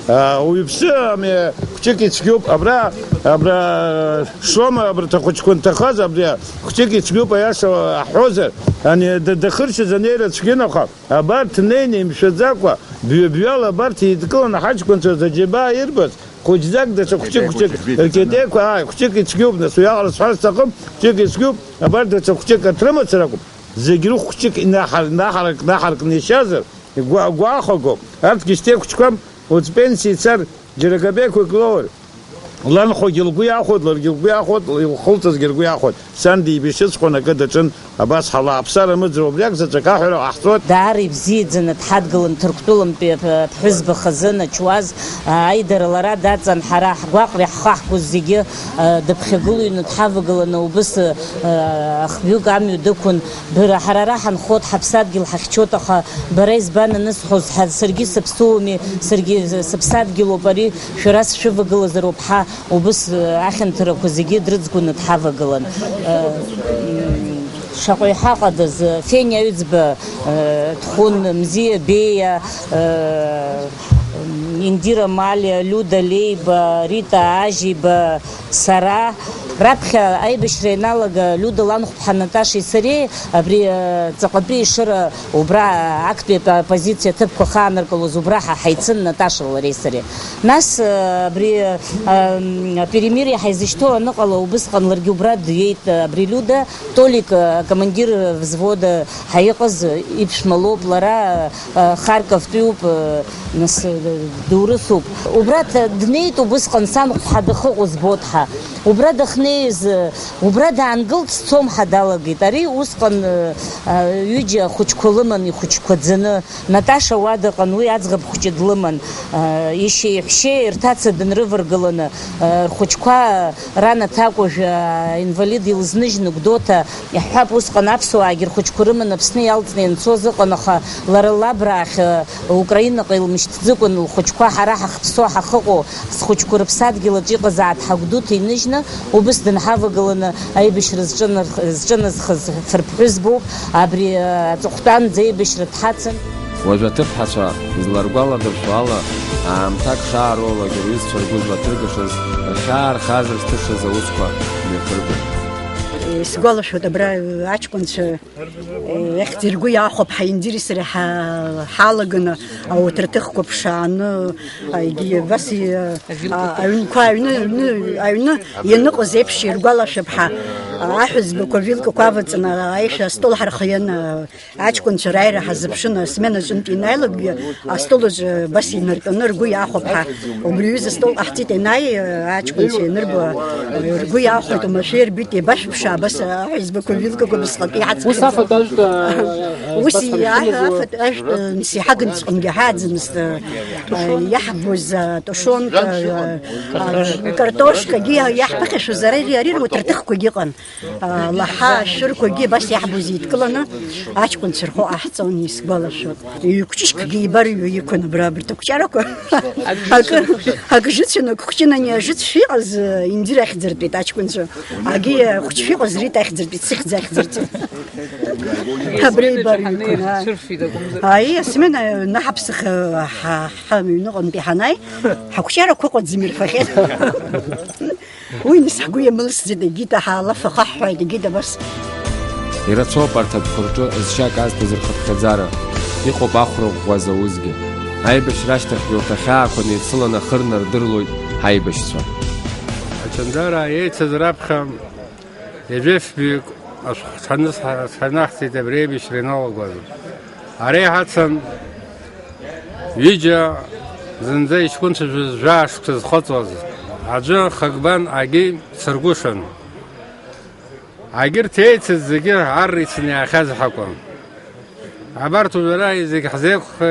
А, уаҩԥсы ами, хәҷык ицәгьоуп, абра, абра Шома, абарҭ ахәыҷқәа нҭахаз, абри хәҷык ицәгьоуп, аиаша аҳҳәозар, ани д-, дахыршьыз анеира цәгьан, аха абарҭ неины имшәаӡакәа, бҩа-бҩала абарҭ еидкыланы ҳаҷкәынцәа зџьабаа ирбаз, хәыҷӡак даҽа хәҷык-хәҷык, ркьатеиқәа, ааи, хәҷык ицәгьоуп, нас, уи аҟара сҳәар сҭахым, хәҷык ицәгьоуп, абарҭ даҽа хәҷык аҭрымацаракәым, зегь рыхә хәҷык инаҳар-, наҳарак-, наҳаркны ишьазар, игәа-, гәахәагоуп. Арҭгьы шьҭеиқәчқәам, уаҵә пенсиа ицар, џьара габеқәак лоур. Ланхәагьы лгәы иахәоит, ларгьы лгәы иахәоит, илхылҵызгьы ргәы иахәоит. Сан дибишьыҵәҟьон акы даҿын, абас ҳалааԥсар амыӡра убриак заҵәык аҳәара ҟаҳҵоит. Даара ибзиаӡаны дҳадгылан Ҭырқәтәылантәи аԥ-, аԥҳәызба хазы начуаз, а, аидара лара даҵан, ҳара ҳгәаҟреи ҳхы ҳгәы зегьы, а, дыԥхьагылоҩны дҳавагыланы убыс, а, ахҩык амҩа дықәын. Бара ҳара ара ҳанхоит, ҳаԥсадгьыл ҳахьчоит, аха бара избан анысҳәоз, ҳа-, саргьы сыԥсуами, саргьы сыԥсадгьылоуп ари, шәара сшәывагылазароуп ҳа, убыс, э, ахьанҭарақәа зегьы дрыӡгәаны дҳавагылан. Э, м, шаҟаҩ ҳаҟадаз, э, Фениа Аҩӡба, э, Тхәын, Мзиа Беиа, э, Индира Малиа, Лиуда Леиба, Рита Ажьиба, сара, раԥхьа аибашьра ианалага, Лиуда ланхәԥҳа Наташеи сареи, абри, э, ҵаҟатәи ишыра убра, актәи апозициа аҭыԥқәа ахаанаркылоз убра ҳа ҳаицын, Наташа лареи сареи. Нас, э, абри, э, м, аперемириа ҳаизышьҭоу аныҟала, убысҟан ларгьы убра дҩеит, э, абри Лиуда, Толик, э, акомандир взвода ҳәа иҟаз, э, иԥшәма лоуп лара, э, Харьковтәиуп, э, Нас, э, дурысуп. Убра д-, днеит убысҟан санхәԥҳа дахыҟоу збоит ҳәа. Убра дахьнеиз, э, убра даангылт, сцом ҳәа далагеит. Ари усҟан, э, э, ҩыџьа ахәыҷқәа лыман ихәыҷқәаӡаны. Наташа уа дыҟан, уи аӡӷаб хәҷы длыман. Э, ишьеи иҳәшьеи рҭаца дынрываргыланы, э, рхәыҷқәа Ран аҭакәажә, а, инвалид илызныжьны Гәдоуҭа, иаҳҳәап, усҟан аԥсуаагьы рхәыҷқәа рыманы Аԥсны иалҵны ианцоз ыҟан, аха лара лабраахь, а, Украинаҟа илмышьҭӡыкәын, лхәыҷқәа ҳара ҳахԥсо ҳахыҟоу, схәыҷқәа рыԥсадгьыл аҿы иҟазааит ҳа Гәдоуҭа иныжьны, убыс дынҳавагыланы аибашьра зҿынарх-, зҿыназхаз фырԥҳәызбоуп, абри, а, аҵыхәтәанӡа аибашьра дҳацын. Уажә аҭыԥҳацәа изларгәаладыршәо ала, аамҭак шааролак рҩызцәа ргәы злаҭыргашаз, рхьаа рхазар зҭышаз аусқәа мҩаԥыргон. Исгәалашәоит, абра аҷкәынцәа, ихьӡ ргәы иахәап, ҳа Индири сареи ҳа-, ҳалаганы ауҭраҭыхқәа ԥшааны, егьи абас и-, а-, аҩнқәа, аҩны, аҩны, аҩны ианыҟаз еиԥш иргәалашәап ҳа, аҳәызбақәа вилкақәа аваҵаны аишәа астол ҳархианы, Аҷкәынцәа рааира ҳазыԥшын, асмена аҿынтә ианааилакгьы, астол аҿы абас инаркны ргәы иахәап ҳәа. Убри аҩыза астол ҟаҳҵеит, ианааи, аҷкәынцәа ианырбо, ргәы иахәеит, уамашәа ирбеит, еибашәыԥшаа, Абас аҳәызбақәа вилкақәа бысҟак иҳаҵгылаз. Ус афатә ажәтә, а, а, Ус збаз иаҳ-, ҳамшьыназы афатә ажәтә, м, сиҳаган сҟынгьы ҳааӡамызт, а, а, иаҳбоз, а, тушонка, а, а, картошкагьы иа-, иаҳԥыхьашәоз ара ири-, ари руҭ рҭыхқәагьы ыҟан. А, лаҳа, ашәырқәагьы абас иаҳбоз еидкыланы аҷкәынцәа рхәы ҟаҳҵон, исгәалашәоит. Ҩ-кәҷышькгьы ибар ҩы иқәын абра абарҭ ақәҷарақәа. Акы, акы жыцәаны, акы хәҷынани ажыцә шиҟаз, а, Индира ахьӡыртәит аҷкәынцәа. Агьи хәыҷ шәыҟаз Рита ахьӡыртәит, сыхьӡ ахьӡыртәит. Абри ибар иқәын, аа. Аи, асмена наҳаԥсах, ҳа, ҳа ҩныҟантәи ҳанааи, ҳақәҷарақәа ыҟаӡам ирфахьеит. Уи нас ҳгәы иамылсӡеит, егьит аҳа алаф ахаҳҳәааит, егьит абас. Ирацәоуп арҭ атәқәа рҿы зшьак азҭаз рхыԥхьаӡара. Иҟоуп ахәра ӷәӷәа зауазгьы. Аибашьра ашьҭахьгьы урҭ ахьаақәа неицыланы ахы рнардырлоит ҳаибашьцәа. Ачандараа еицыз раԥхьа ҩажәа фҩык ашәҟәы ҳҽаныс-, ҳҽанаҳҵеит абри аибашьра ианалагоз. Ара иҳацын ҩыџьа зынӡа иҷкәынцәа жәа-шықәса зхыҵуаз, аӡәы Хагбан, агьи Цыргәышан. Агьырҭ еицыз зегьы арра ицаны иаахьаз ҳакәын. Абарҭ уажәы ара зегь ҳзеиқәх-,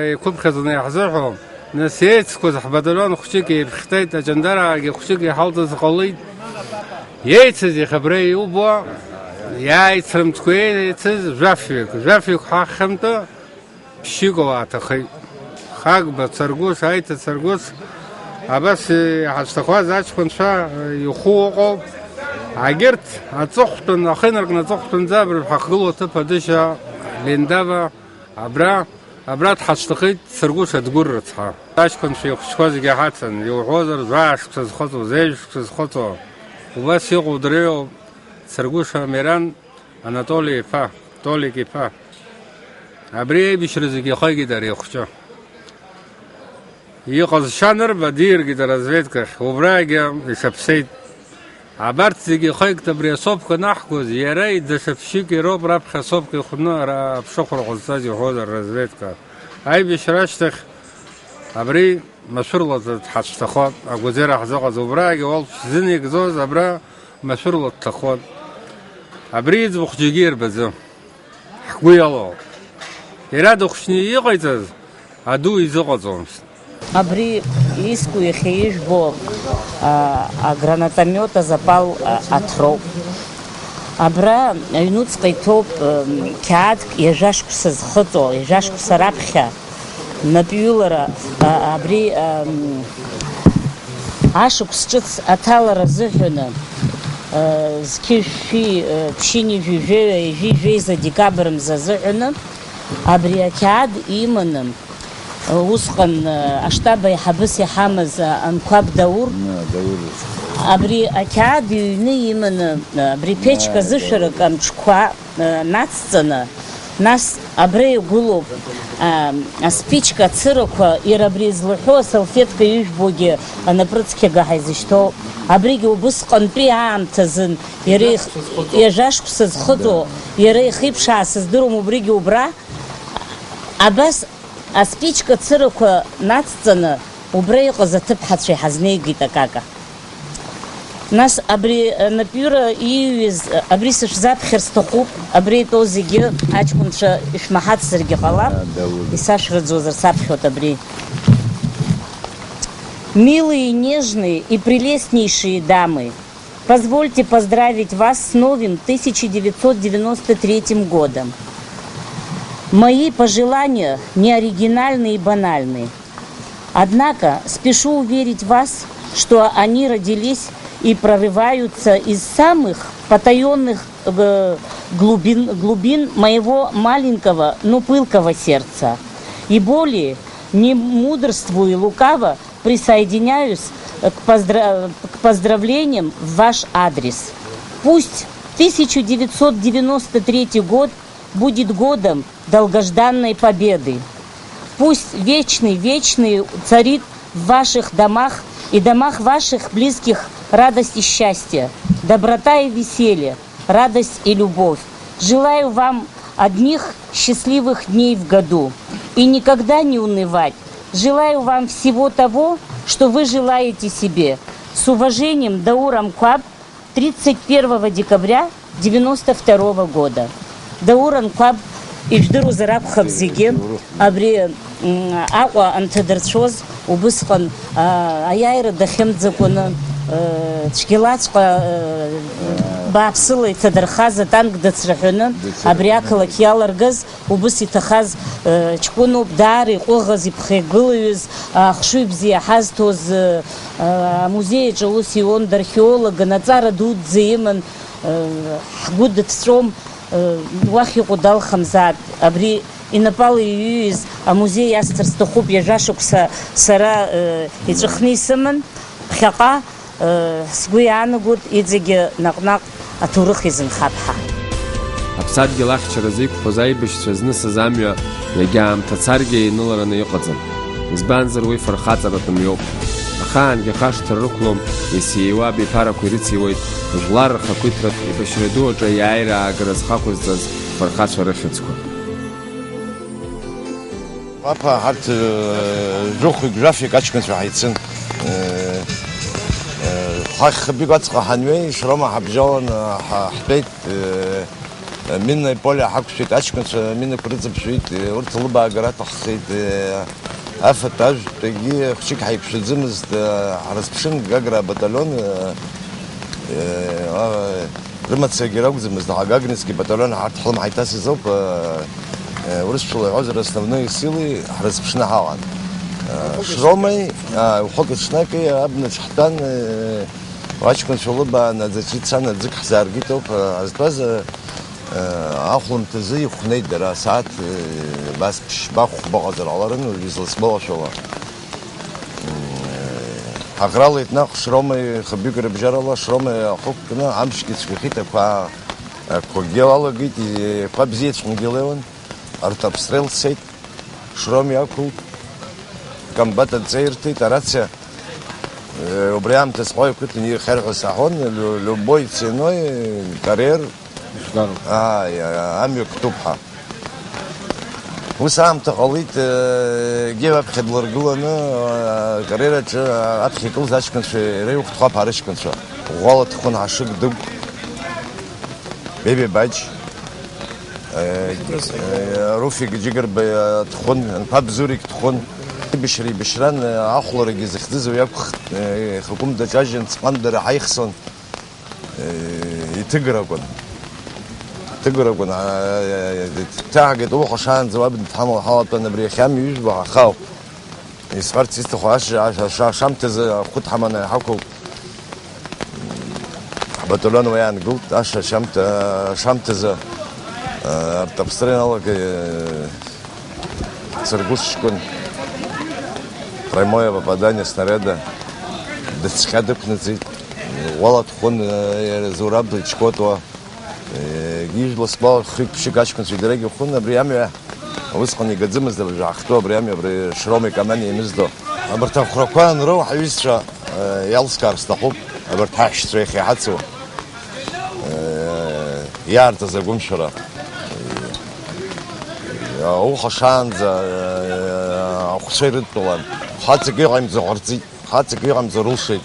еиқәыԥхьаӡаны иаҳзыҳәо, нас еицқәаз ҳбаталион хәҷык еиԥхьтеит, аҷандараагьы хәҷык иҳалҵыз ҟалеит. Еицыз иахьа абра иубо, иааицрымҵкәа еицыз жәафҩык, жәафҩык ҳахьынтәы ԥшьык уааҭахеит. Хагба, Царгәыш, Аиҭа Царгәыш, абас иҳазҭахуаз аҷкәынцәа ихәы ыҟоуп. Агьырҭ аҵыхәтәан, ахы инаркны аҵыхәтәанӡа абыржә ҳахгылоу аҭыԥ адышьа Лендава, абра, абра дҳазҭахеит Царгәыш Адгәыр рыцҳа. Аҷкәынцәа ихәыҷқәа зегьы ҳацын, иуҳәозар, жәаа шықәса зхыҵуа, зежә шықәса зхыҵуа. Убас иҟоу дреиуоуп Царгәыш Амиран. Анатоли иԥа, Толик иԥа. Абри аибашьра зегьы ихигеит ари ахәҷы. Иҟазшьа анырба, дииргеит аразведкахь, убрагьы ишаԥсеит. Абарҭ зегьы ихигеит абри асопка анаҳгоз, иареи даҽа ԥшьҩыки роуп раԥхьа асопка ихәны ара аԥшыхәра ҟазҵаз иҳәоз аразведка. Аибашьра ашьҭахь абри машәырла дҳацәҭахо, агәаӡера ҳзыҟаз, убрагьы уалԥшь зынеигӡоз абра машәырла дҭахон. Абри иӡбахә џьаргьы ирбаӡом. Ҳгәы иалоу. Иара дыхәшьны иҟаиҵаз аду изыҟаҵомызт. Абри иску иахьа ижәбо, а, агранатомета запал, а, аҭроуп. Абра аҩнуҵҟа иҭоуп, м, қьаадк ҩажәа шықәса зхыҵуа, ҩажәа шықәса раԥхьа. Напҩылара, а, абри, ам, ашықәс ҿыц аҭалара азыҳәаны, а, зқьи жәшәи, а, ԥшьынҩажәи жәаҩа ҩажәи жәеиза декабр мза азыҳәаны абри ақьаад иманы, а, усҟан, а, аштаб аиҳабыс иҳамаз, а, Анқәаб Даур, А, Даур. Абри ақьаад иҩны иманы, а, абри ԥечка А, зышәарак Даур. Амҿқәа нацҵаны, нас абра игәылоуп, а, аспичка ацырақәа, иара абри злаҳәо асалфетка ижәбогьы анапрыцқьага ҳаизышьҭоу, абригьы убысҟантәи аамҭазын иара их-, ҩажәа шықәса зхыҵуа, иара ихиԥшаа сыздыруам, убригьы убра. Абас аспичка ацырақәа нацҵаны, убра иҟаз аҭыԥҳацәа иҳазнеигеит акака. Нас абри, э, напҩыра ииҩыз, э, абри сышәзаԥхьар сҭахуп, абри итәоу зегьы аҷкәынцәа ишәмаҳацзаргьы ҟалап, А, да, вот. Исашәраӡозар саԥхьоит абри. Милые, нежные и прелестнейшие дамы, позвольте поздравить вас с новым тысяча девятьсот девяносто третьим годом. Мои пожелания не оригинальны и банальны. Однако спешу уверить вас, что они родились и прорываются из самых потаённых, э, глубин, глубин моего маленького, но пылкого сердца. И более, не мудрствуя лукаво, присоединяюсь к поздра-, к поздравлениям в ваш адрес. Пусть тысяча девятьсот девяносто третий год будет годом долгожданной победы. Пусть вечный, вечный царит в ваших домах и домах ваших близких радость и счастье, доброта и веселье, радость и любовь. Желаю вам одних счастливых дней в году и никогда не унывать. Желаю вам всего того, что вы желаете себе. С уважением, Даур Анкваб, тридцать первого декабря Девяносто второго года. Даур Анқәаб, ижәдыруазар акәхап зегьы, абри, м, Аҟәа анҭадырцәоз, убысҟан, а, аиааира дахьымӡакәаны, э, цәгьалаҵәҟьа, э, бааԥсыла иҭадырхаз атанк дацраҳәаны абри ақалақь иаларгаз, убыс иҭахаз, э, ҷкәыноуп, даара иҟәыӷаз, иԥхьагылаҩыз, ахшыҩ бзиа ҳазҭоз, э, э, амузеи аҿы аус иуан, дархеологын, аҵара дуӡӡа иман, э, ҳгәы дыҭҵәом, э, уахь иҟоу далхымзаап, абри инапала иҩыҩыз амузеи иасҭар сҭахуп, ҩажәа шықәса сара, э, иҵәахны исыман, ԥхьаҟа. Сгәы иаанагоит иҵегьы наҟ-наҟ аҭоурых изынхап ҳәа. Аԥсадгьыл ахьчаразы иқәԥоз аибашьцәа знысыз амҩа иагьа аамҭа царгьы ианылараны иҟаӡам. Избанзар, уи фырхаҵаратә мҩоуп. Ахаангьы хашҭра рықәлом, иаси-иауа абиԥарақәа ирыциуеит, жәлар рхақәиҭратә еибашьра ду аҿы аиааира аагара зхы ақәызҵаз фырхацәа рыхьӡқәа. Мап, ҳарҭ, э, жәохәҩык, жәафҩык аҷкәынцәа ҳаицын. Э, э, хәахь-хыбҩык аҵҟа ҳанҩеи, Шрома ҳабжьалан, э, ҳа-, ҳтәеит, э, минное поле ҳақәшәеит, аҷкәынцәа минақәа рыҵыԥжәеит, э, урҭ алыбаагара аҭаххеит, э, афатә ажәтәгьы хәҷык ҳаиқәшәаӡымызт, э, ҳрызԥшын Гагра абаталион, э, э, а, Рымацагьы ракәӡамызт, аха Гагринский батальон ҳарҭ ҳлымҳа иҭасыз ауп, э, э, урысшәала иҳәозар, основные силы ҳрызԥшны ҳаҟан. Э, Шромеи, а, Ухәык ҽнаки абнаҿ ҳтәан, э, аҷкәынцәа лыбаа наӡаҿ ицан, аӡык ҳзааргеит ауп, э, ҳазтәаз, э, э, ахәламҭазы ихәнеит дара, асааҭ, э, абас ԥшьба, хәба ыҟазар ҟаларын, уажә изласгәалашәауа. Ҳаӷралеит наҟ Шромеи хыбҩык рыбжьарала, Шромеи ахықәкны амшгьы цәгьахеит, ақәа, ақәагьы алагеит, еиқәа бзиаҵәҟьангьы леиуан, арҭ обстрел цеит, Шроми ақәылт, комбат адҵа ирҭеит, арациа, э, убри аамҭаз ҳәа иқәиҭны ихьар ҳәа саҳәон, лю-, любой ценой, карьер, Ааи, амҩа кәтуп ҳәа. Ус аамҭа ҟалеит, егьи аԥхьа длыргыланы, акарьераҿы аԥхьа икылз аҷкәынцәа иреиуоуп Ҭхәаԥ арыҷкәынцәа. Ӷәӷәала Ҭхәын Ҳашыг Дыгә, Бебе Баџь, Руфик Џьыгырба Ҭхәын, Анԥаб Зурик Ҭхәын. Ибышьра ибышьран, ахәларагьы зыхьӡыз уи акәхт, ихакәым даҿажьын, ҵҟандара ҳаихсон. Иҭыгракәын. Иҭыгракәын, аа, иҭаҳгеит, уаҟа шаанӡа уаб дҳамала ҳалатәан, абри иахьа амҩа ижәбо ҳахаауп. Исҳәарц исҭаху, ашьа, ашьа, ашьа, ашамҭазы ахәы дҳаманы ҳақәылт. Ҳбаталион уа иаангылт, ашьа, ашамҭа, ашамҭазы, аа, арҭ аԥсра ианалагеит. Цыргәыш ҷкәын, прямое попадание снаряда, дыцҟьа дықәнаҵеит, ӷәӷәала Ҭхәын, э, Зураб иҽкотуа, э, ижәла сгәала хҩык-ԥшьҩык аҷкәынцәа идарагьы хәын, абри амҩа усҟан игаӡамызт, абыржәы ҳахьтәоу абри амҩа, абри Шрома икоман еимыздо. Абарҭ ахәрақәа анроу ҳаҩызцәа, э, иалскаар сҭахуп, абарҭ ҳаҳәшьцәа иахьа иҳацу. Иаарҵаз агәымшәара. Ауха шаанӡа ахәцәа ирыдтәалан, хаҵак иҟаимҵо ҟарҵеит, хаҵак иҟаимҵо рылшеит.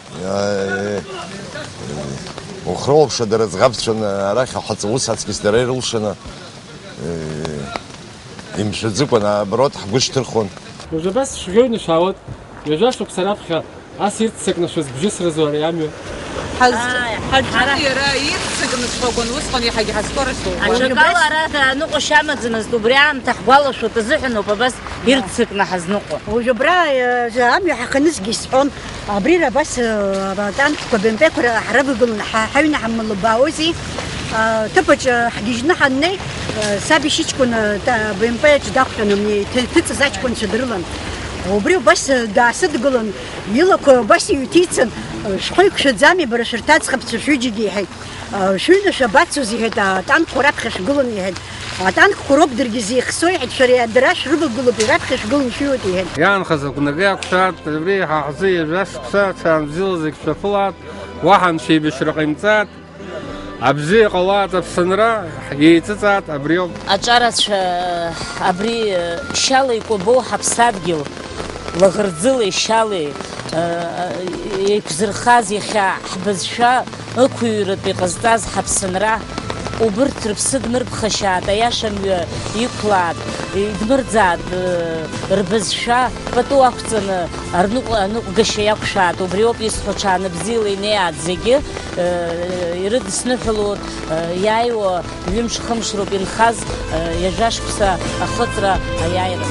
Ухрылаԥшуа дара ӡӷабцәан, арахь ахаҵа ус аҵкьыс дара ирылшаны, имшәаӡыкәан, наоборот, ҳгәы шьҭырхуан. Уажә абас шәӷьыҩны шәаауеит, ҩажәа шықәса раԥхьа. Ас ирццакны шәызбжьысразу ари амҩа? Ҳаз-, ҳаҿын иара ирццакны шәҟәақәан, усҟан иаҳагьы ҳазхәарашҭуан. Аҽакала ара аныҟәашьа амаӡамызт, убри аамҭа ҳгәалашәоит азыҳәаноуп абас ирццакны ҳазныҟәо. Уажә абра, э, амҩа ҳаханызгьы исҳәон, абрира абас, э, атанкқәа, БМП-қәа ра-, ҳрывагылан, ҳа-, ҳаҩны ҳамлыбаауази, а, ҭыԥаҿ, э, ҳгьежьны ҳаннеи, э, саб ишьыҷкәын, э, та-, БМП аҿы дахәҭан, амни иҭы-, иҭыҵыз аҷкәынцәа дрылан. Убри убас, э, даасыдгылан, Илақәа убас иҩҭицан, шәхы иқәшәаӡами, бара шәарҭ аӡӷабцәа шәҩыџьагьы, иҳәеит. Шәыҩны шәабацоз, иҳәеит, атанкқәа раԥхьа шәгылан, иҳәеит. Атанкқәа роуп даргьы зеихсо, иҳәеит, шәара дара шәрывагылоуп, раԥхьа шәгылан шәыҩуеит, иҳәеит. Иаанхаз агәнагаҩ ақәшәартә, абри ҳа ҳзы ҩажәа шықәса, ҽаанбзиала зегь шәаԥылааит, уаҳа анцәа еибашьра ҟаимҵааит. Абзиа ҟалааит, Аԥсынра, еиҵыҵааит, абриоуп. Аҿарацәа абри шьала икәабоу ҳаԥсадгьыл, лаӷырӡылеи шьалеи, э, еиқәзырхаз иахьа ҳбызшәа ықәыҩратәы иҟазҵаз ҳаԥсынра, Убырҭ рыԥсы дмырԥхашьааит, аиаша мҩа иқәлааит, идмырӡааит, э, рбызшәа пату ақәҵаны арныҟә-, аныҟәгашьа иақәшәааит, убриоуп исҳәо, ҽаанбзиала инеиааит зегьы, э, ирыдысныҳәалоит, э, иааиуа ҩымш-хымш роуп инхаз, э, ҩажәа шықәса ахыҵра аиааира.